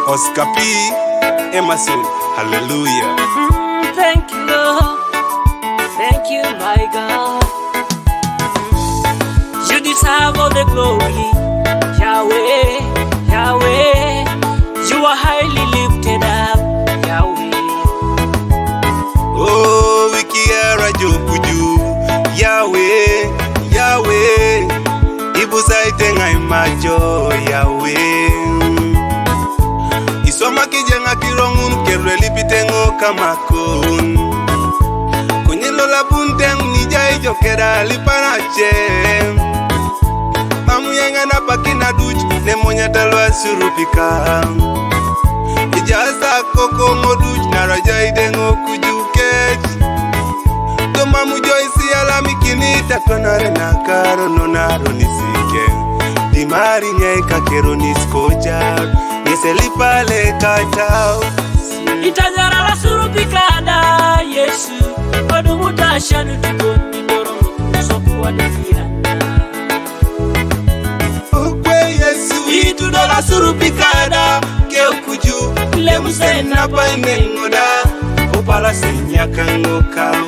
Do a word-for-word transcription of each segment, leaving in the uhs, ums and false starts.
Oscar P. Emerson. Hallelujah. Mm, thank you, Lord. Thank you, my God. You deserve all the glory, Yahweh, Yahweh. You are highly lifted up, Yahweh. Oh, wikiara jokuju, Yahweh, Yahweh. Ibusaite ngai majo, Yahweh. Isoma kijenga kirongun kerwe lipitengo kamakun. Kunyelo la bunteng ni jai jokera lipana che. Mamu yenga na pakina duch ne monya talwa surupika. Ijasa koko moduch na raja idengo kujukech. To mamu joisi alami kini takonare na karo no naro nisike. Dimari nye kakero niskojar. Niselipale katao. Itajara la surupikada, Yesu. Odumuta shanu tukoni doro sokuwa dekia. Okwe Yesu itudola surupikada. Keukuju lemusena painengoda. Opala senyakango kau.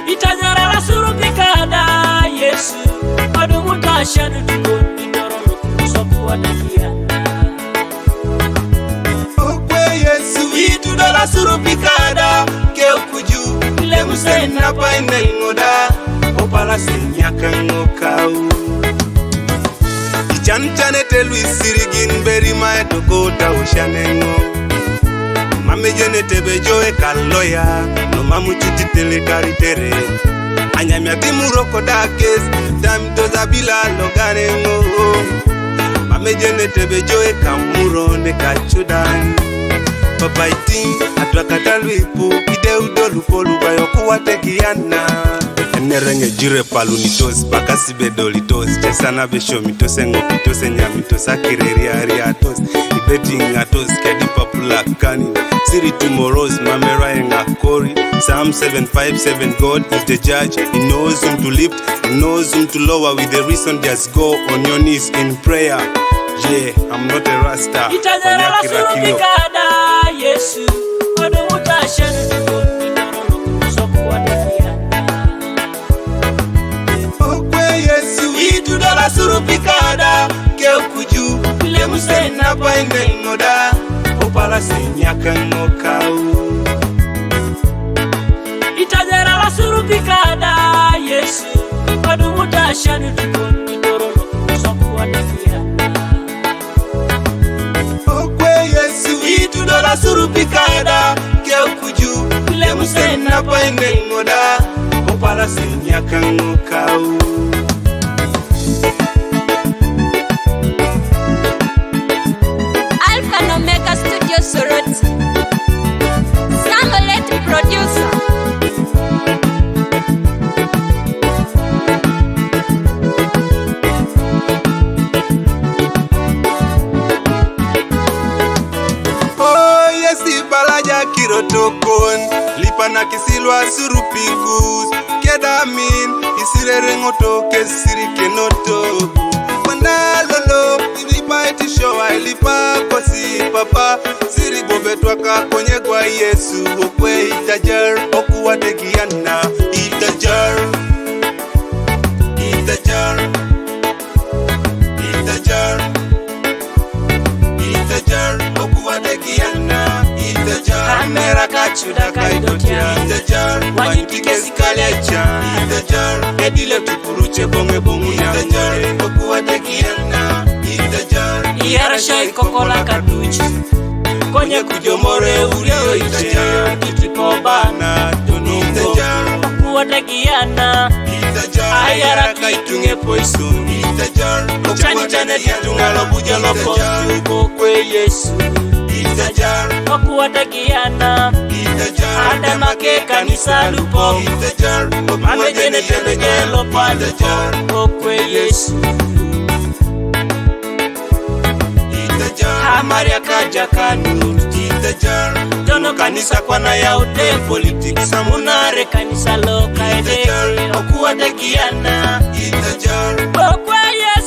Itajara la surupikada, Yesu. Odumuta shanu tukoni doro sokuwa dekia. Okwe Yesu itudola surupikada. Keukuju lemusena painengoda. Opala senyakango kau. Ichan chane te luisirigin beri mae tokota ushanengo. Mame jene te bejoe kaloya. No mamu chuti tele karitere. Anyamya timuro koda kes. Tam to zabila loganengo. Mame jene te bejoe kamuro ne kachudan. Papa itin atwakata luipu. Ide udolu polu bayo kuwategiana. Enerenge jire palunitos bakasi bedolitos. Chesana beshomitos engopitos enyamitos akireriariatos. Ibetingatos kedi papula kani. Siri tomorrows mamera enga kori. Psalm seven five seven. God is the judge. He knows whom to lift, he knows whom to lower. With the reason, just go on your knees in prayer. Yeah, I'm not a rasta. Itajara la Onyakira kilo. Surupikada, Yesu. Odumuta shanu tukoni doro sokuwa dekia. Okwe Yesu itudola surupikada. Keukuju lemusena painengoda. Opala senyakango kau. Itajara la surupikada, Yesu. Odumuta shanu tukoni doro sokuwa dekia. Okwe Yesu itudola surupikada. Keukuju lemusena painengoda. Opala senyakango kau. Alpha and Omega Studio Soroti. Samulet producer. Oh, yesi balaja kirotokon. Lipana kisilwa surupikus. Kedamin isirere ngoto kesiri kenoto. Wana lolo ilipa etisho ilipa kosi papa. Siri bobe twaka konye kwa Yesu. Okwe itajar okuwategiana. Itajar. Itajar. Itajar. Itajar. Okuwategiana. Itajar. Amera kachuda kaidotia. Itajar. Wanyutike sikalecha. Itajar. Edile tukuruche bonge bonguya. Itajar. Okuwategiana. Itajar. Iyara shai kokola kaduchi. Konye kujomore urio iche. Titiko bana. Tonungo. Itajar. Okuwategiana. Ayara kaitunge poisun. Chani chane titunga lo buja lo poisun. Kokwe Yesu. Okuwategiana. Adama ke kanisa lupo. Mame jene tebe jelo pale. Kokwe Yesu. Amaria kaja kanu. Tono kanisa kwana ya ute politics. Samunare kanisa loka ede. Okuwategiana. Kokwe Yesu.